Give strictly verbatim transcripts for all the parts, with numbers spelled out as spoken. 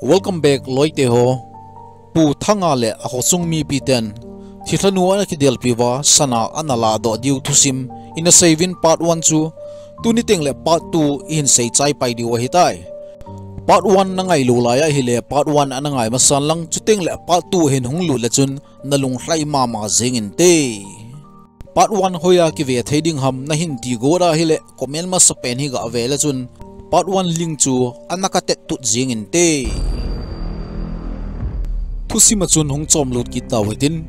Welcome back, loite ho. Pu Thanga le a khosung mipi ten thilhanu ana kidelpi uva sana ana ladoh diu thusim ina seiyuvin part one chu tuni teng le part two ihin seichai pai diu ahitai. Part one na ngailou lai ahile part one ana ngai masan lang, chuteng le part two hin hung lut le chun na lunglhai mama jing inte. Part one hoiya kive thei ding ham nahin ti got ahile comment masapen hi gave le chun part one link chu ana katet tut jing inte. Thusim a chun hung chomlut kit tau hitin,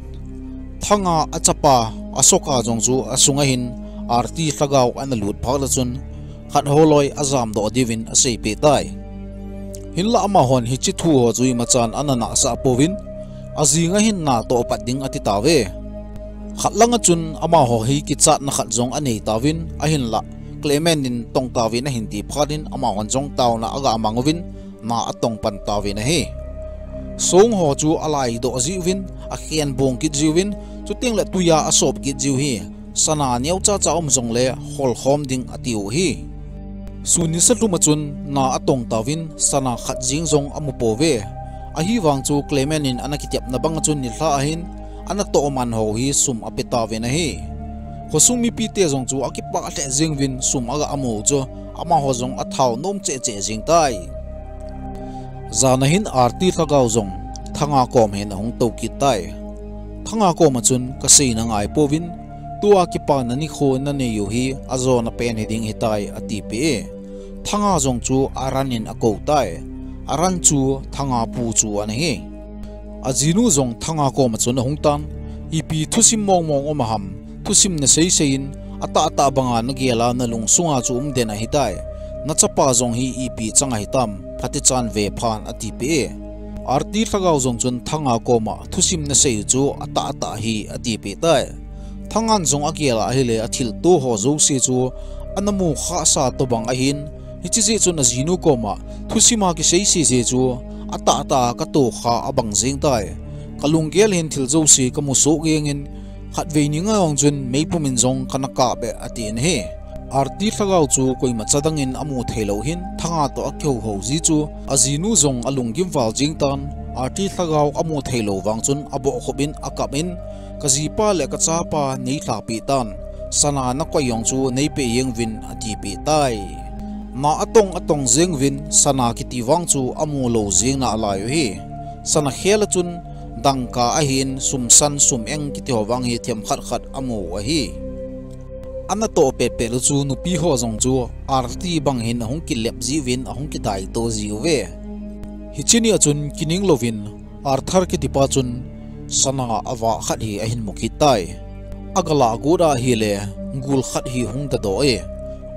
Thanga a chapa Asoka jong chu asunga hin Arti lhagao ana lut phak le chun khat holoi ajamdoh diuvin aseipeh tai. Hinlah amahon hiche thu ho chu imachan ana nahsah pouvin, ajinga hin natoh pat ding ati tauve. Khat langa chun amaho hi kichatna khat jong anei tauvin, ahinlah Clement in tong tauvin ahin ti phat in amahon jong taona aga mang uvin, na atong pan tauvin ahi. Song ho chu alaidoh jiuvin, akhen bong kit jiuvin, chuteng le tuiya asop kit jiu hi sana neocha cha um jongle holkhom ding atiu hi. Sun nisa lhum a chun na atong tauvin sana khat jeng jong amu pouve. Ahivang chu Clement in ana kitepna bang a chun nilhah ahin ana tohman ho hi sum ape tauvin ahi. Khosung mipite jong chu akipah lheh jeng uvin sum aga amu chu amaho jong athao nom cheh cheh jeng tai. Jana hin Arti lhagao jong Thanga kom hin ahung tou kit tai. Thanga kom a chun kasei nangai pouvin, tua kipana nikho nanei u hi ajona pen hiding hitai atipeh e. Thanga jong chu Aran in akou tai. Aran chu Thanga pu chu ana hi. Ajinu jong Thanga kom a chun ahung tan, ipi thusim mong mong um ham, thusim nasei sei in, atahtah banga nagel a nalungsunga chu um den ahitai. Nachapa jong hi ipi chang ahitam, phatecha ve phan atipeh e. Arti lhagao jong chun Thanga koma thusim nasei u chu atahtah hi atipeh tai. Thangan jong agel a ahile athilto ho jouse chu ana mu khasa tobang ahin, hiche jeh chun ajinu koma thusim a kisei sei jeh chu atahtah a katoh kha abang jeng tai. Kalunggel hin thil jouse kamu soh geng in, khatvei ni ngai ong chun meipum in jong kana kap e atin ahi. Arti lhagao chu koimacha dang in amu theilou hin Thanga toh akihou hou ji chu ajinu jong alunggim val jeng tan, Arti lhagao amu theilou vang chun abohkhup in akap in, kajipa le kachapa neilhahpeh tan, sana nakoi jong chu neipeh jeng uvin atipeh tai. Na atong atong jeng uvin sana kiti vang chu amu lou jeng nalai u hi. Sana khel a chun dangka ahin sum san sum eng kiti ho vang hi themkhat khat amu u ahi. Ana toh petpet u chu nupi ho jong chu Arti bang hin ahung kilep jiuvin ahung kidaito jiuve. Hiche ni a chun kining louvin Arthur kitipa chun sana avah khat hi ahin mu kit tai. Aga lah got ahile gul khat hi hung dadoh e.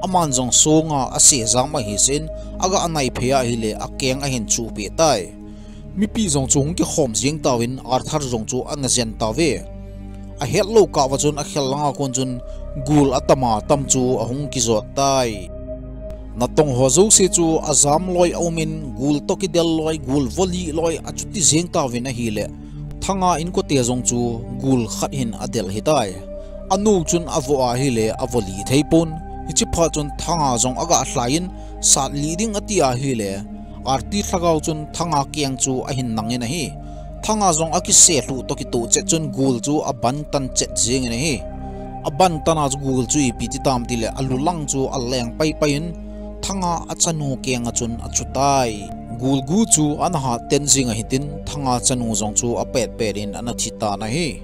Aman jong songa ase jam ahi sen, aga anai phei ahile akeng ahin chuhpeh tai. Mipi jong chu hung kikhom jeng tauvin Arthur jong chu ana jen tauve. Ahetlou kah uva chun akhel langa kon chun gul atama tam chu ahung kijot tai. Natong ho jouse chu ajam loi aum in gul toh kidel loi, gul volih loi achuti jeng tauvin ahile, Thanga inkote jong chu gul khat hin adel hitai. Anu chun avoh ahile avolih thei pon. Hiche phat chun Thanga jong aga lhai in sat lih ding ati ahile, Arti lhagao chun Thanga keng chu ahin nang in ahi. Thanga jong akise lhuh toh kitoh chet chun gul chu aban tan chet jeng in ahi. Aban tan a chu gul chu ipi ti tam tile alulang chu aleng paipai in Thanga achanu keng a chun achu tai. Gul gu chu ana hat ten jeng ahitin Thanga chanu jong chu apetpet in ana thi tan ahi.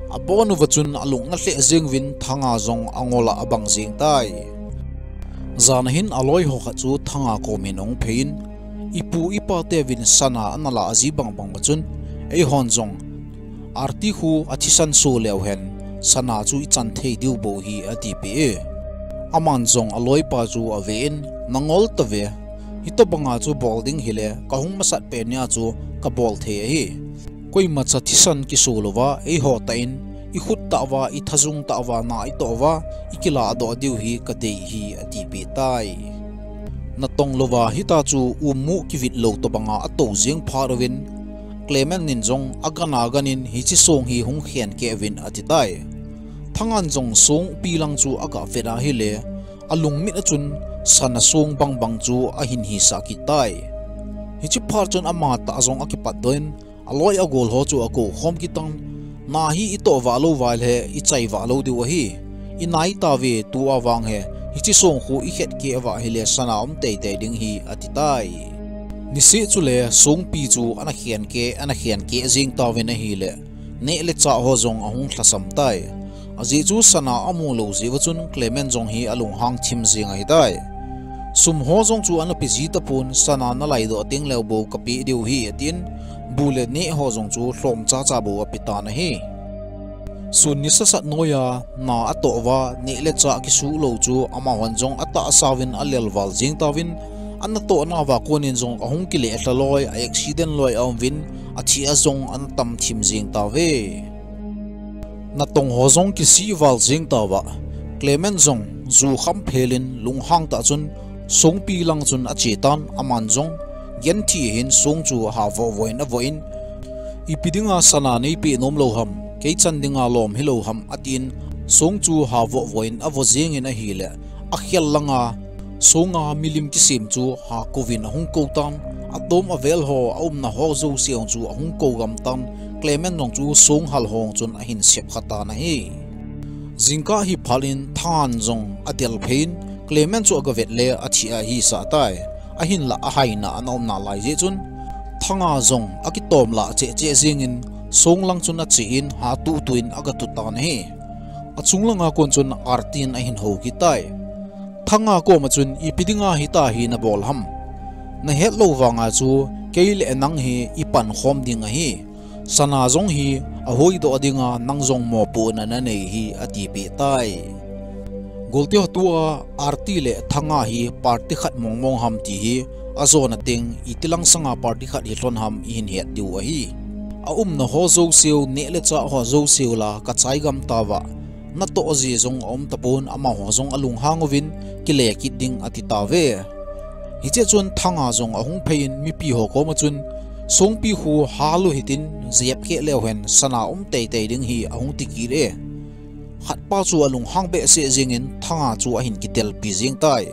Abon uva chun alung ana lheh jeng uvin Thanga jong angol a abang jeng tai. Jana hin aloi ho khat chu Thanga kom hin ahung phei in, ipu ipa teuvin sana ana lah ji bangbang ma chun, eihon jong Arti khu athisan so leu hen sana chu ichan thei diu bou hi atipeh e. Aman jong aloipa chu ave in, nangol tave, hitobanga chu bol ding hile kahung masat pet nia chu kabol thei ahi. Koimacha thisan kiso louva eiho tah in, ikhut tah uva, ithajung tah uva na itoh uva ikiladoh diu hi kadei hi atipeh tai. Natong louva hita chu ummu kivit lou tobanga atou jeng phat uvin, Clement in jong agan agan in hiche song hi hung khenkeh uvin ati tai. Thangan jong songpi lang chu aga vet ahile, alungmit a chun sana song bangbang chu ahin hisah kit tai. Hiche phat chun amatah jong akipatdoh in, aloi agol ho chu akou khom kit tan, na hi itoh vah lou uva ahile ichai vah lou diu ahi. Inai tauve, tua vang hi hiche song khu ikhet keh uva ahile sana um teitei ding ahi, ati tai. Niseh chule songpi chu ana khen keh, ana khen keh jeng tauvin ahile, neh le chah ho jong ahung lhasam tai. Ajeh chu sana amu lou jeh uva chun Clement jong hi alunghang thim jeng ahitai. Sum ho jong chu ana pe ji tapon, sana nalaidoh teng leu bou kapeh diu ahi, atin, bu le neh ho jong chu lhom chacha bou ape tan ahi. Sun nisa sat noiya na atoh uva, neh le chah kisuh lou chu amahon jong atahsa uvin alel val jeng tauvin, anatohna uva konin jong ahung kileh lha loi, a accident loi aum uvin, athi a jong ana tam thim jeng tauve. Natong ho jong kisih val jeng tauva, Clement jong ju kham phel in lunghang tah chun songpi lang chun ache tan, aman jong genthei hin song chu ha voh voh in avoh in, ipi dinga sana neipeh nom lou ham, kei chan dinga lom hilou ham, atin, song chu ha voh voh in avoh jeng in ahile, akhel langa songa milim kisem chu ha kouvin ahung kou tan, atom avel ho, aumna ho jouse jong chu ahung kou gam tan, Clement jong chu song hal ho chun ahin sep kha tan ahi. Jingkah hi phat in Thangan jong adel phei in, Clement chu agavet le athi ahi sah tai. Ahinlah ahaina ana umna lai jeh chun, Thanga jong akitom lah cheh cheh jeng in, song lang chun ache in, ha tutu in agatu tan ahi. Achung langa kon chun Arti in ahin hou kit tai. Thanga koma chun, ipi dinga hita hi nabol ham? Nahet lou vanga chu kei le nang hi ipan khom ding ahi. Sana jong hi ahoidoh dinga nang jong mopohna nanei hi, atipeh tai. Golte ho, tua Arti le Thanga hi party khat mong mong ham ti hi ajona teng iti lang sanga party khat hilhon ham ihin het diu ahi. Aumna ho jouseu, neh le chah ho jouseu la kachai gam tauva, natoh ji jong aum tapon, amaho jong alunghang uvin, kile kit ding ati tauve. Hiche chun Thanga jong ahung phei in mipi ho koma chun, songpi khu hal u hitin, jep keh leu hen sana um teitei ding ahi, ahung ti kit e. Khatpa chu alunghang behseh jeng in Thanga chu ahin kitelpi jeng tai.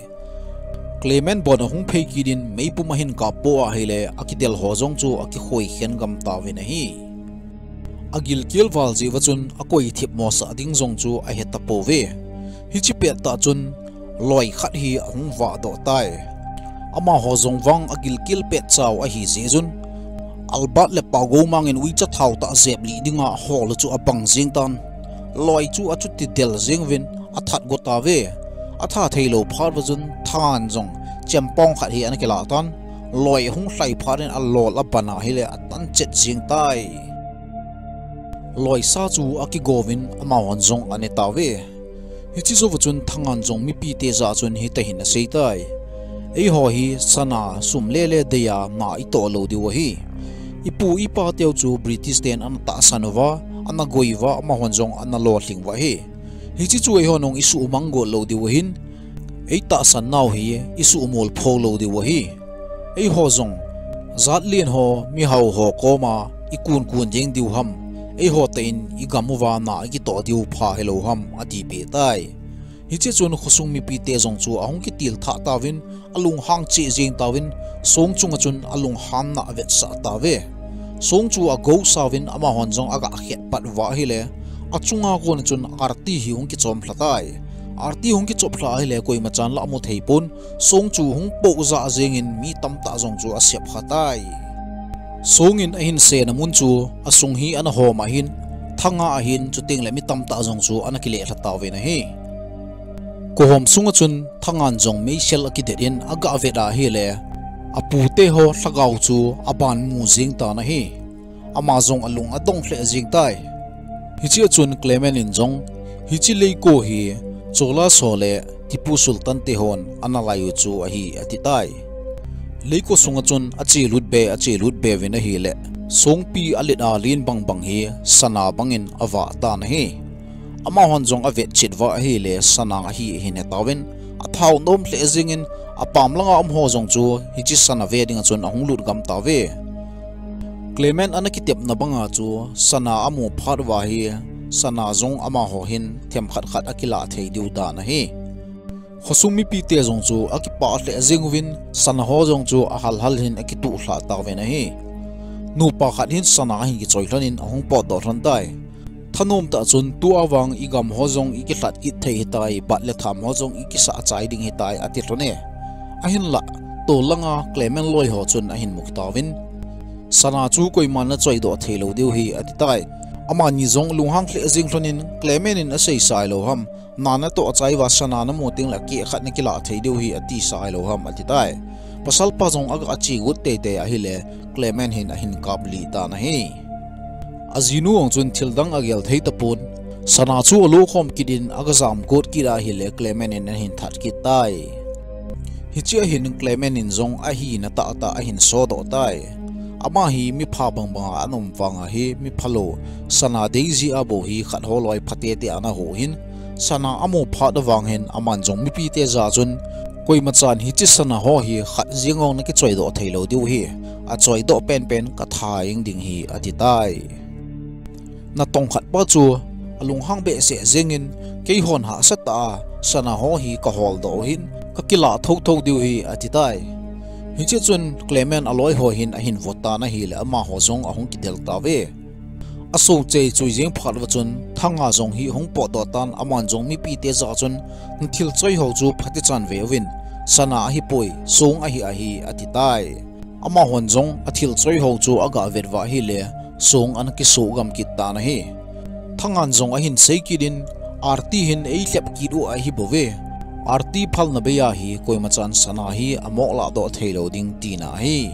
Clement bon ahung phei kit in meipum ahin kap pou ahile, akitel ho jong chu akikhoi khen gam tauvin ahi. Agilkel val jeh uva chun akoi thipmo sah ding jong chu ahe tapouve. Hiche pettah chun loi khat hi ahung vahdoh tai. Amaho jong vang agilkel petchau ahi jeh chun, Albert le Pau Goumang in uicha thao tah jep lih dinga hol u chu abang jeng tan. Loi chu achuti del jeng uvin athat go tauve. Atha theilou phat uva chun Thangan jong chempong khat hi ana kilah tan. Loi ahung lhai phat in alol aban ahile atan chet jeng tai. Loisa chu akigouvin amahon jong ane tauve. Hiche jouva chun Thangan jong mipite jah a chun hitahin asei tai. Eiho hi sana sum lele deiya na itoh lou diu ahi. Ipu ipa teu chu British ten ana tahsan uva, ana goi uva, amahon jong ana lolhing uva ahi. Hiche chu eihon jong isuhmang got lou diu ahin, eitahsan nau hi isuhmol pho lou diu ahi. Eiho jong jatlen ho, mihao ho koma ikun kun ding diu ham, eiho tah in igam uva na ikitoh diu pha hilou ham, atipeh tai. Hiche chun khosung mipite jong chu ahung kitilthah tauvin, alunghang cheh jeng tauvin, song chunga chun alunghanna avetsah tauve. Song chu agousauvin amahon jong aga khet pat uva ahile, achunga kona chun Arti hi hung kichom lha tai. Arti hung kichop lha ahile koimachan la amu theipon, song chu hung poh jah jeng in mi tamtah jong chu asep kha tai. Song in ahin sena mun chu asung hi ana hom ahin, Thanga ahin, chutengle mi tamtah jong chu ana kile lha tauvin ahi. Kohom sunga chun Thangan jong meisel akidet in aga vet ahile, apute ho lhagao chu aban mu jeng tan ahi. Ama jong alung adong lheh jeng tai. Hichea chun Clement in jong, hiche leiko hi Cholas ho le Tipu Sultan te hon ana lai u chu ahi, ati tai. Leiko sunga chun achelut be, achelut be uvin ahile, songpi alet a len bangbang hi sana bangin avah tan ahi. Amahon jong avetchet uva ahile, sana ahi ahin hetauvin, athao nom lheh jengin, apam langa umho jong chu hiche sana ve dinga chun ahung lut gam tauve. Clement ana kitepna banga chu sana amu phat uva hi, sana jong amaho hin themkhat khat akilah thei diu dan ahi. Khosung mipite jong chu akipah lheh jeng uvin, sana ho jong chu ahal hal hin akituh lhah tauvin ahi. Nupa khat hin sana ahin kichoi lhonin ahung potdoh lhon tai. Thanom tah chun, tua vang igam ho jong ikilhat kit thei hitai, bat le tham ho jong ikisah chai ding hitai, ati lhon e. Ahinlah, tol langa Clement loi ho chun ahin mu tauvin, sana chu koiman nachoidoh theilou diu ahi, ati tai. Amani jong lunghang lheh jeng lhonin, Clement in asei sai lou ham, na natoh chai uva sana namu tengle keh khat nakilah thei diu ahi, ati sai lou ham, ati tai. Pasalpa jong aga che got teitei ahile, Clement hin ahin kaplih tan ahi. Ajinu jong chun thildang agel thei tapon, sana chu alo khom kit in aga jam got kit ahile, Clement in ahin that kit tai. Hichea hin Clement in jong ahina tahtah ahin sodoh tai. Ama hi mipha bangbanga ana um vang ahi, miphalou, sana dei jeh a bou hi khat holoi phatetea ana ho hin, sana amu phat a vang hin aman jong mipite jah chun, koimachan hiche sana ho hi khat jeng jong nakichoidoh theilou diu ahi, achoidoh penpen katha jeng ding ahi, ati tai. Natong khatpa chu alunghang behseh jengin, keihon hahsatah a sana ho hi kaholdoh u hin, kakilah thotho diu ahi, ati tai. Hiche chun Clement aloi ho hin ahin vot tan ahile, amaho jong ahung kidel tauve. Asochei chui jeng phat uva chun Thanga jong hi ahung potdoh tan, aman jong mipite jah chun, nathil choi ho chu phatechan ve uvin, sana ahipoi, song ahi ahi, ati tai. Amahon jong athil choi ho chu aga vet uva ahile, song ana kisoh gam kit tan ahi. Thangan jong ahin sei kit in, Arti hin eilhep kit u ahibouve. Arti phalna bei ahi, koimachan sana hi amoh lahdoh theilou ding tina ahi.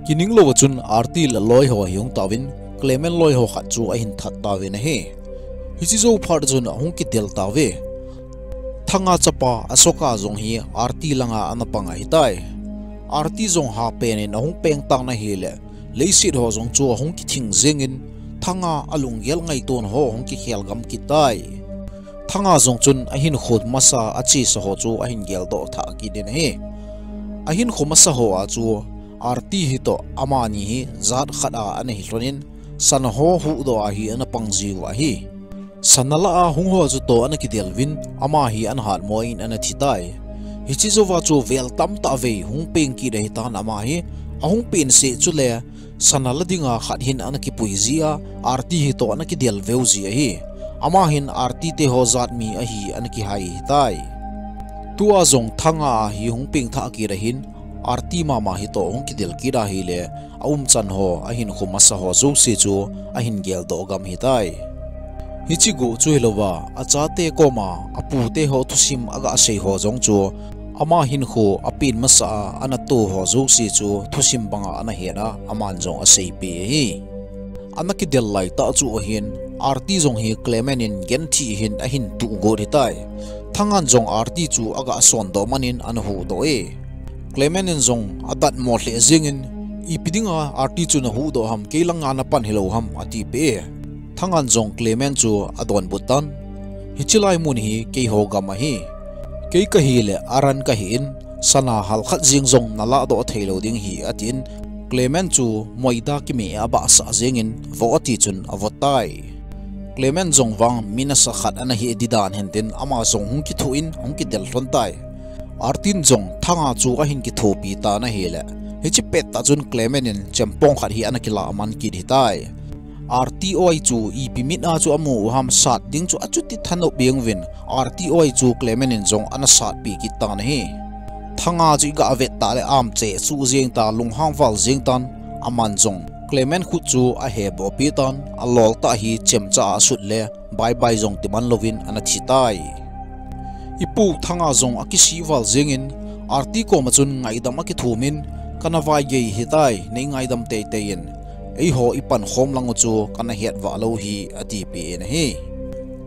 Kining louva chun Arti le aloi ho hi hung tauvin, Clement loi ho khat chu ahin that tauvin ahi. Hiche jou phat chun ahung kidel tauve. Thanga chapa Asoka jong hi Arti langa ana pang ahitai. Arti jong hapen in ahung peng tan ahile, leiset ho jong chu ahung kithing jengin, Thanga alunggel ngaiton ho ahung kikhel gam kit tai. Thanga jong chun ahinkho masa achesa ho chu ahin geldoh thah kit in ahi. Ahinkho masa ho a chu Arti hitoh amani hi jat khat a ana hi lhonin, sana ho huhdoh a hi ana pang jiu ahi. Sana lah a hung ho chutoh ana kidel uvin, ama hi ana hatmo in ana thi tai. Hiche jouva chu vel tamtah vei hung peng kit ahitan, ama hi ahung peng seh chule, sana la dinga khat hin ana kipui jia, Arti hitoh ana kidel veu ji ahi. Ama hin Arti te ho jat mi ahi ana kihai ahitai. Tua jong Thanga a hi hung peng thah kit ahin, Arti mama hitoh hung kidel kit ahile, aumchan ho, ahinkho masa ho jouse chu ahin geldoh gam ahitai. Hiche guh chu hilouva, achate koma apute ho thusim aga sei ho jong chu, ama hinkho apen masa a ana to ho jouse chu thusim banga ana het a, aman jong aseipeh ahi. Ana kidel laitah chu ahin, Arti jong hi Clement in genthei hin ahin tuh got ahitai. Thangan jong Arti chu aga sondoh manin ana huhdoh e. Clement in jong adatmo lheh jengin, ipi dinga Arti chu nahuhdoh ham, kei langa napan hilou ham, atipeh e. Thangan jong Clement chu adonbut tan, hiche lai mun hi keiho gam ahi. Kei kahile Aran kahin, sana halkhat jeng jong nalahdoh theilou ding ahi, atin, Clement chu moida kimeh a abahsah jengin, vo ati chun avot tai. Clement jong vang mi nasa khat ana hi didan hintin, ama jong hung kithoh in hung kidel lhon tai. Artin jong Thanga chu ahin kithopi tan ahile, hiche pettah chun Clement in chempong khat hi ana kilah man kit ahitai. Arti oi chu ipi mit a chu amu u ham, sat ding chu achuti thanop jeng uvin, Arti oi chu Clement in jong ana satpeh kit tan ahi. Thanga chu iga vet tah le amche chu jeng ta, lunghang val jeng tan, aman jong Clement khut chu aheboh peh tan, alol tah hi chemcha a asut le, bye bye jong timan louvin ana thi tai. Ipu Thanga jong akisih val jengin, Arti koma chun ngaidam akithumin, kana vaigei ahitai, nei ngaidam teitei in, eiho ipankhom lang u chu kana het vah lou ahi, atipeh in ahi.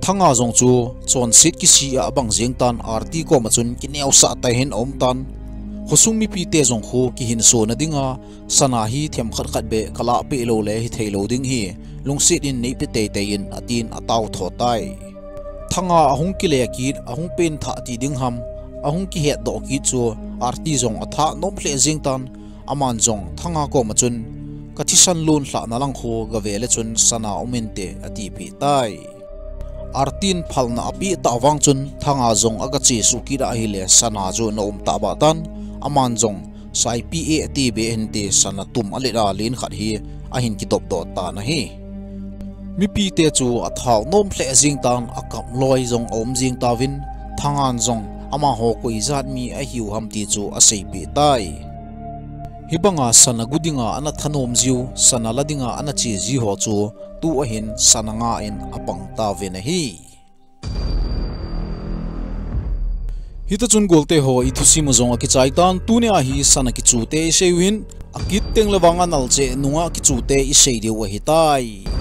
Thanga jong chu chonset kisih a abang jeng tan, Arti koma chun kineosah tah in aum tan. Khosung mipite jong khu kihinsona dinga, sana hi themkhat khat beh kalah peh loule hitheilou ding ahi, lungset in neipe teitei in, atin atao tho tai. Thanga ahung kile kit, ahung peng thah ti ding ham, ahung kihetdoh kit chu, Arti jong athanom lheh jeng tan, aman jong Thanga koma chun, kathisan lon lhahna lang khu gave le chun sana um inte, atipeh tai. Artin phalna apeh tah vang chun Thanga jong aga chesuh kit ahile sana chu ana um tah bah tan, aman jong saipi e ati be hinte sana tum alet a len khat hi ahin kidop doh tan ahi. Mipite chu athao nom lheh jeng tan, akap loi jong aum jeng tauvin, Thangan jong amaho koi jat mi ahiu ham ti chu aseipeh tai. Hibanga sana gu dinga ana thanom jiu, sana la dinga ana che jiu ho chu tu ahin sana nga in apang tauvin ahi. Hita chun golte ho, i thusim a jong akichai tan, tunia hi sana kichu te isei uvin, akit teng le vang anal cheh nunga kichu te isei diu ahitai.